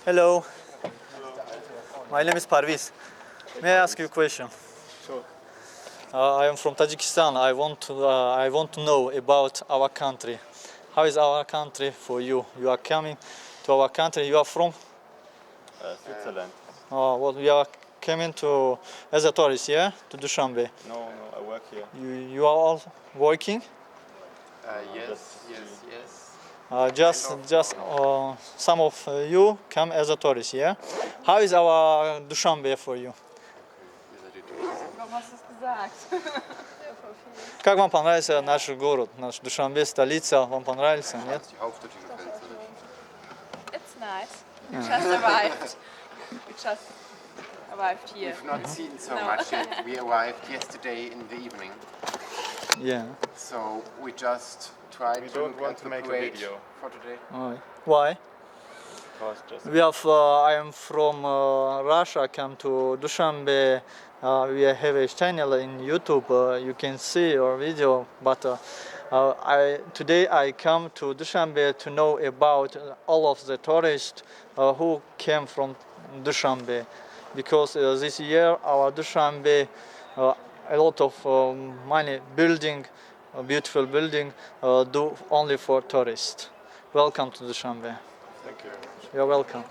Hello. My name is Parviz. May I ask you a question? Sure. I am from Tajikistan. I want to know about our country. How is our country for you? You are coming to our country. You are from? Switzerland. Well, you are coming to as a tourist, yeah, to Dushanbe. No, I work here. You are all working. Yes, Just yes. Just some of you come as a tourist, yeah. How is our Dushanbe for you? Warum hast du es gesagt? Как вам понравился наш город, наш Душанбе, столица? Вам понравился, нет? Die Hauptstadt gefällt nicht. It's nice. We just arrived. We just arrived here. We've not seen so No. much yet. We arrived yesterday in the evening. So we just tried We to don't look want at to the make a parade video. For today. Why? Because just We have. I am from Russia. Come to Dushanbe. We have a channel in YouTube. You can see our video. But I today I come to Dushanbe to know about all of the tourists who came from Dushanbe, because this year our Dushanbe a lot of money building, a beautiful building, do only for tourists. Welcome to Dushanbe. Thank you. You're welcome.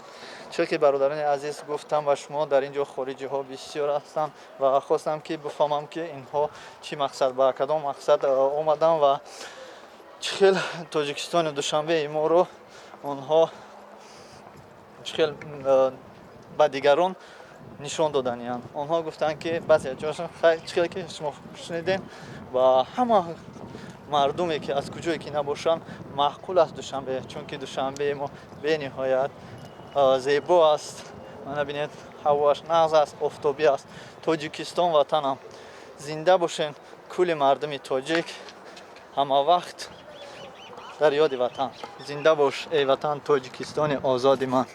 Чӣ ки бародарони азиз гуфтам ба шумо дар ин ҷо хориҷиҳо бисёр ҳастанд ва хостам ки бифаҳмам ки инҳо чӣ мақсад ба кадом мақсад омаданд ва чӣ хел Тоҷикистони Душанбеи моро онҳо чӣ хел ба дигарон нишон доданиянд. Онҳо гуфтанд ки баъзе ҷошон чӣ хел ки шумо шунидем ва ҳама мардуме ки аз куҷое ки набошанд маъқул аст Душанбе, чунки Душанбеи мо бениҳоят зебо аст. Мана бинед, ҳавоаш нағз аст, офтобӣ аст. Тоҷикистон ватанам, зинда бошен кулли мардуми тоҷик, ҳама вақт дар ёди ватан. Зинда бош, эй ватан, Тоҷикистони озоди ман.